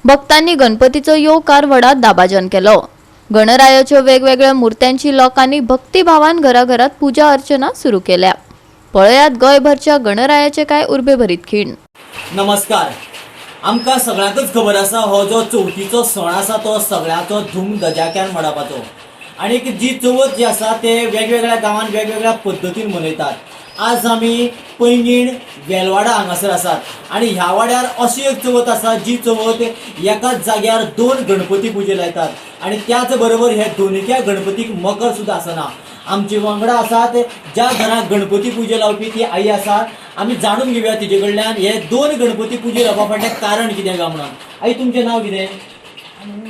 भक्तांनी गणपतीचो येवकार व्हडा दाबाजान केलो. गणरायाच्यो वेगवेगळ्या मूर्त्यांची लोकांनी भक्तिभावान घराघरात पूजा अर्चना सुरू केल्या. पळयात गोंयभरच्या गणरायाचे काय उर्बेभरीत खीण. नमस्कार. आमकां सगळ्यांकच खबर आसा हो जो चवथीचो सण आसा तो सगळ्यांचो धूम दजाक्यान मनोवपाचो आनी जी चवथ जी आसा ते वेगवेगळ्या गांवांत वेगवेगळ्या पद्दतीन मनयतात. आज आमी पैंगीण वेलवाडा हांगासर आसात आनी ह्या वाड्यार अशी एक चवथ आसा जी चवथ एकाच जाग्यार दोन गणपती पुजे लायतात आनी त्याच बरोबर हे दोनीच्या गणपतीक मकर सुद्दां आसना. आमचे वांगडा आसात ज्या घरांत गणपती पुजे लावपी ती आई आसा. आमी जाणून घेवया तिजे कडल्यान हे दोन गणपती पुजे लावपा फाटलें कारण कितें काय म्हणून. आई, तुमचें नांव कितें?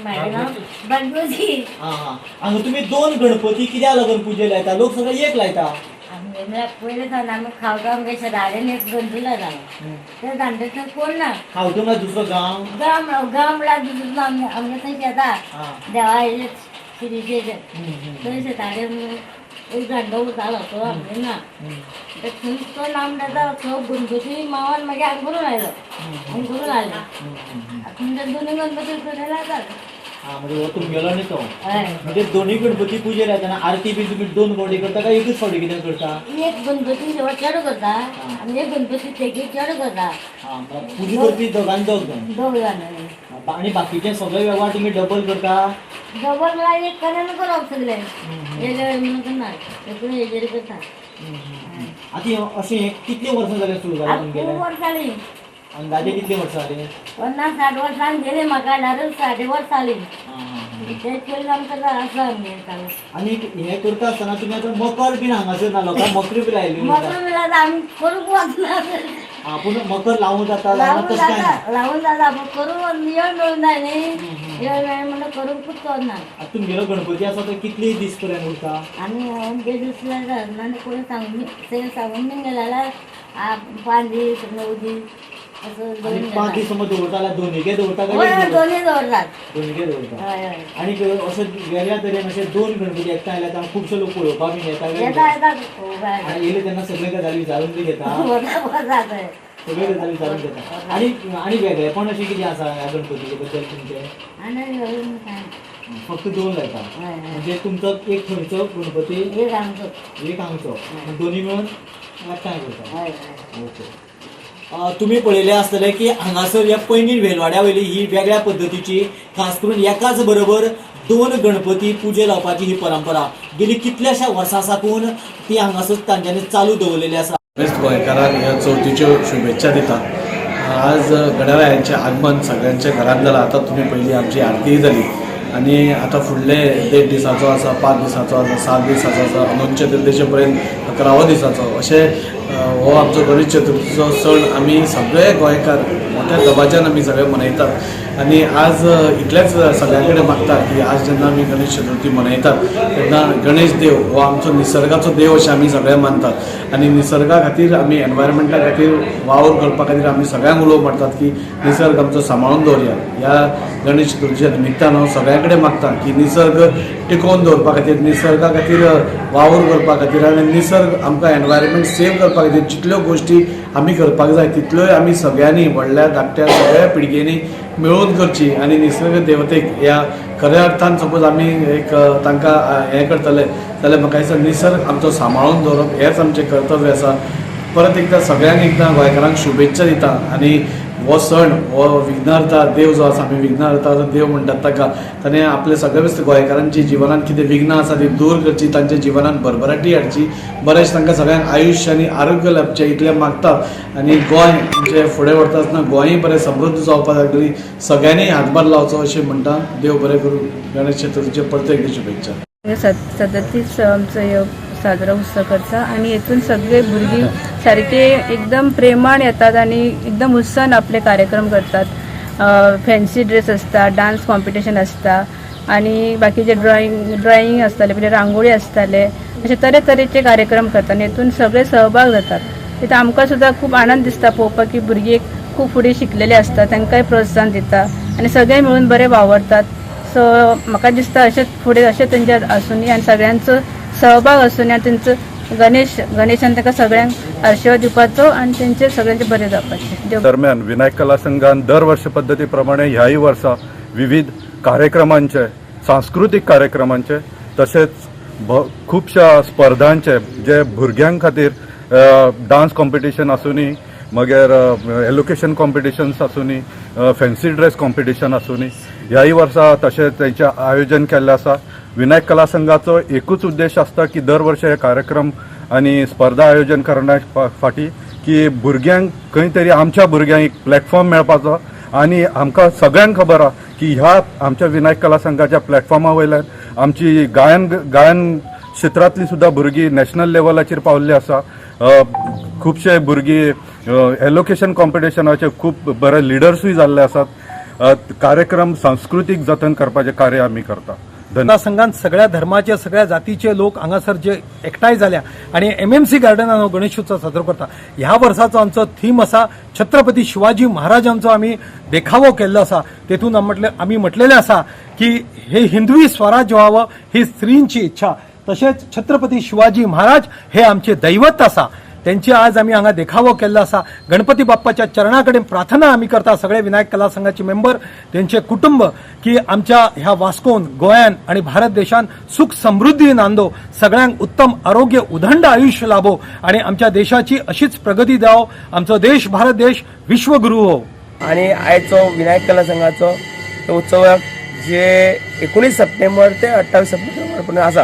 माझं नाव बनगुजी. आं हां, हांगा तुमी दोन गणपती कित्याक लागून पुजे लायता? लोक सगळे एक लायता. आमगे म्हळ्यार पयलें सावन आमी खावता आमगे शेजाऱ्यान एक गणपती लायतालो. ते जाणटे थंय कोण ना. खावतो म्हळ्यार दुसरो गांव. गांव गांव म्हळ्यार दुसरो आमगे आमगे थंय शेता देवा आयले शिरीचे थंय शेताडे एक जाणटो उरतालो तो आमगे ना. ते थंय तो नाम जाता तो गणपती मावान मागीर हांगा करून आयलो, हांगा करून आयलो. तुमच्या दोनूय गणपती थंय लायतात. आं, म्हणजे हो तुमगेलो न्ही तो? हय. म्हणजे दोनूय गणपती पुजे लायतना आरती बी तुमी दोन फावटी करता काय एकूच फावटी कितें करता? एक गणपती शेवट चेडो करता आनी एक गणपती तेगे चेडो करता. आं, म्हळ्यार पुजा करपी दोगान दोग जाण. दोग जाण. आनी बाकीचे सगळे व्यवहार तुमी डबल करता? डबल म्हळ्यार एक कडेन करप सगळे एक म्हणून करना, एकूण हेजेर करता. आतां हें अशें हें कितलीं वर्सां जालीं सुरू जालें आतां खूब तुमगेलें? वर्सां जालीं. अंदाजे कितलीं वर्सां जालीं? 50-60 वर्सां गेलीं म्हाका, 60 वर्सां जालीं. आं हां हां. ते पयलीं आमकां आसा आमगेर चालू. आनी हें करता आसतना तुमी आतां मकर बीन हांगासर ना, लोकांक मकरी बी लायली मकर म्हणटा. म्हळ्यार आमी करूंक वचना. आं, पूण मकर लावूं जाता लायना लावून तशें कांय ना? जाता, लावून जाता, पूण करूंक वेळ मेळूंक जाय न्ही. वेळ मेळ्ळो म्हणटकीर करूंकूच वचना. आतां तुमगेलो गणपती आसा तो कितले दीस पर्यंत उरता? आमी देड दीस ना कोणी सांगून ते सांगून बीन गेले जाल्यार 5 दीस 9 दीस असं आनी दवरून 5 दीस समज दवरता जाल्यार दोनीके दवरता हय काय हय एक दवरता? दोनूय दवरतात. दोनीके दवरता. हय हय. आनी अशें वेगळ्या तरेन अशे दोन गणपती एकठांय आयले आतां खुबशे लोक पळोवपाक बीन येता काय येता कितें? येता. आनी येयले तेन्ना सगळे गजाली विचारून बी घेता? वता थंय. सगळे गजाली विचारून घेता. आनी आनी वेगळेपण अशें कितें आसा ह्या गणपतीचे बद्दल तुमचें? आनी वेगळें काय? फक्त दोन लायता? हय हय. म्हणजे तुमचो एक थंयचो गणपती, एक आमचो. एक हांगचो, दोन्ही मेळून एकठांय करता. हय हय. ओके. तुमी पळयलें आसतलें की हांगासर ह्या पैंगीण वेलवाड्या वयली ही वेगळ्या पद्दतीची खास करून एकाच बरोबर दोन गणपती पुजे लावपाची ही परंपरा गेली कितल्याश्या वर्सां साकून ती हांगासर तांच्यांनी चालू दवरलेली आसा. बेस्ट गोंयकारांक ह्या चवथीच्यो शुभेच्छा दिता. आज गणरायांचें आगमन सगळ्यांच्या घरांत जालां. आतां तुमी पयली आमची आरतीय जाली आनी आतां फुडले 1.5 दिसाचो आसा, 5 दिसाचो आसा, 7 दिसाचो आसा, अनंत चतुर्दशी पर्यंत 11वो दिसाचो अशें हो आमचो गणेश चतुर्थीचो सण आमी सगळे गोंयकार मोठ्या दबाज्यान आमी सगळे मनयतात. आनी आज इतलेंच सगळ्यां कडेन मागता की आज जेन्ना आमी गणेश चतुर्थी मनयतात तेन्ना गणेश देव हो आमचो निसर्गाचो देव अशें आमी सगळे मानतात आनी निसर्गा खातीर आमी एनवायरमेंटा खातीर वावर करपा खातीर आमी सगळ्यांक उलो मारतात की निसर्ग आमचो सांबाळून दवरया. ह्या गणेश चतुर्थीच्या निमित्तान हांव सगळ्यां कडेन मागता की निसर्ग टिकोवन दवरपा खातीर, निसर्गा खातीर वावर करपा खातीर आनी निसर्ग आमकां एनवायरमेंट सेव करपा खातीर जितल्यो गोश्टी आमी करपाक जाय तितल्योय आमी सगळ्यांनी व्हडल्या धाकट्या सगळ्या पिळगेंनी मेळून करची. आनी निसर्ग देवतेक ह्या खऱ्या अर्थान सपोज आमी एक तांकां हें करतले जाल्यार म्हाका दिसता निसर्ग आमचो सांबाळून दवरप हेंच आमचें कर्तव्य आसा. परत एकदां सगळ्यांक एकदां गोंयकारांक शुभेच्छा दिता आनी हो सण हो विघ्नहर्ता देव जो आसा, आमी विघ्नहर्ता देव म्हणटात ताका, ताणें आपले सगळे गोंयकारांची जिवनांत कितें विघ्नां आसा ती दूर करची, तांच्या जिवनांत भरभराटी हाडची, बरेंच तांकां सगळ्यांक आयुश्य आनी आरोग्य लाबचें इतलें मागता. आनी गोंय आमचें फुडें व्हरता आसतना गोंयूय बरें समृद्ध जावपाक लागली सगळ्यांनी हातभार लावचो अशें म्हणटा. देव बरें करूं. गणेश चतुर्थीचे परत एकदां शुभेच्छा. सदतीस आमचो ह्यो साजरो उत्सव करता आनी हेतून सगळे भुरगीं सारके एकदम प्रेमान येतात आनी एकदम उत्साहान आपले कार्यक्रम करतात. फॅन्सी ड्रेस आसता, डान्स कॉम्पिटिशन आसता आनी बाकीचे ड्रॉइंग आसताले, पयलीं रांगोळी आसताले, अशे तरेतरेचे कार्यक्रम करतात आनी हेतून सगळे सहभाग जातात. तितून आमकां सुद्दां खूब आनंद दिसता पळोवपाक की भुरगीं खूब फुडें शिकलेले आसता, तांकांय प्रोत्साहन दिता आनी सगळे मिळून बरे वावरतात. सो म्हाका दिसता अशेंच फुडें अशें तेंच्या आसुनी आनी सगळ्यांचो सहभाग आसुनी आनी तेंचो गणेश गणेशान ताका सगळ्यांक आशिर्वाद दिवपाचो आनी तेंचे सगळ्यांचे बरें जावपाचें. देव दरम्यान विनायक कला संघान दर वर्ष पद्दती प्रमाणे ह्याही वर्सा विविध कार्यक्रमांचे, सांस्कृतीक कार्यक्रमांचे तशेंच खुबश्या स्पर्धांचे, जे भुरग्यां खातीर डान्स कॉम्पिटिशन आसूनी, मगीर एलोकेशन कॉम्पिटिशन्स आसूनी, फॅन्सी ड्रेस कॉम्पिटिशन आसूनी, ह्याही वर्सा तशें तेंचें आयोजन केल्लें आसा. विनायक कला संघाचो एकूच उद्देश आसता की दर वर्सा हे कार्यक्रम आनी स्पर्धा आयोजन करण्या फाटी की भुरग्यांक खंय तरी आमच्या भुरग्यांक एक प्लॅटफॉर्म मेळपाचो आनी आमकां सगळ्यांक खबर आहा की ह्या आमच्या विनायक कला संघाच्या प्लॅटफॉर्मा वयल्यान आमची गायन गायन क्षेत्रांतली सुद्दां भुरगीं नॅशनल लेवलाचेर पावल्ली आसा. खुबशे भुरगीं एलोकेशन कॉम्पिटिशनाचे खूब बरे लिडर्सूय जाल्ले आसात. कार्यक्रम सांस्कृतीक जतन करपाचें कार्य आमी करता. धन्यवाद. संघान सगळ्या धर्माचे, सगळ्या जातीचे लोक हांगासर जे एकठांय जाल्या आनी एमएमसी गार्डनान हो गणेशोत्सव साजरो करता. ह्या वर्साचो आमचो थीम आसा छत्रपती शिवाजी महाराजांचो आमी देखावो केल्लो आसा. तेतून आमी म्हटलेलें आसा की हे हिंदवी स्वराज्य व्हावं ही स्त्रींची इच्छा, तशेंच छत्रपती शिवाजी महाराज हे आमचे दैवत आसा, त्यांची आज आमी हांगा देखावो केल्लो आसा. गणपती बाप्पाच्या चरणा कडेन प्रार्थना आमी करता सगळे विनायक कला संघाचे मेंबर, त्यांचे कुटुंब, की आमच्या ह्या वास्कोन, गोंयान आणि भारत देशान सुख समृद्धी नांदो, सगळ्यांक उत्तम आरोग्य, उदंड आयुष्य लाभो आणि आमच्या देशाची अशीच प्रगती जावो. आमचो देश भारत देश विश्वगुरू हो. आणि आयचो विनायक कला संघाचो उत्सवाक जे 19 सप्टेंबर ते 28 सप्टेंबर पर्यंत आसा,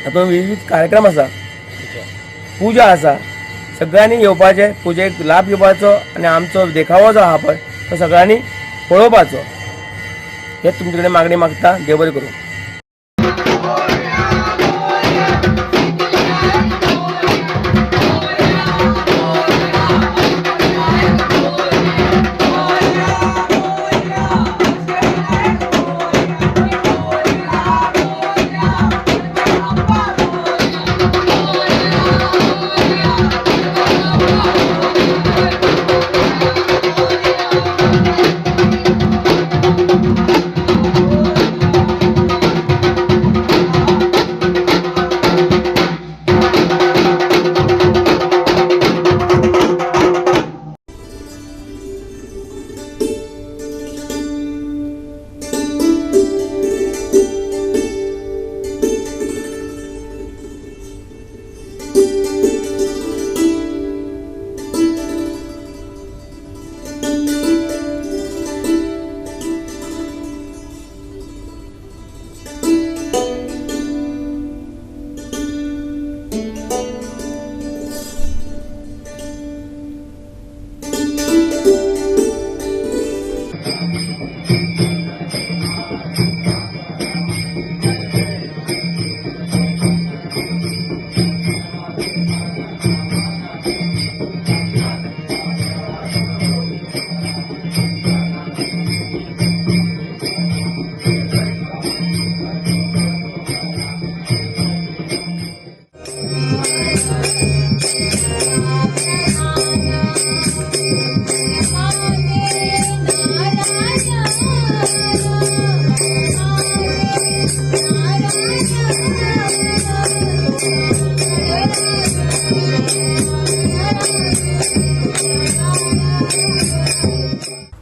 तातूंत विविध कार्यक्रम आसा, पुजा आसा. सगळ्यांनी येवपाचें, पुजेक लाभ घेवपाचो आनी आमचो देखावो जो आहा पळय तो सगळ्यांनी पळोवपाचो, हे तुमचे कडेन मागणी मागता. देव बरें करूं.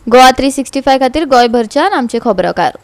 गोवा 365 खातीर गोंयभरच्यान आमचे खबराकार.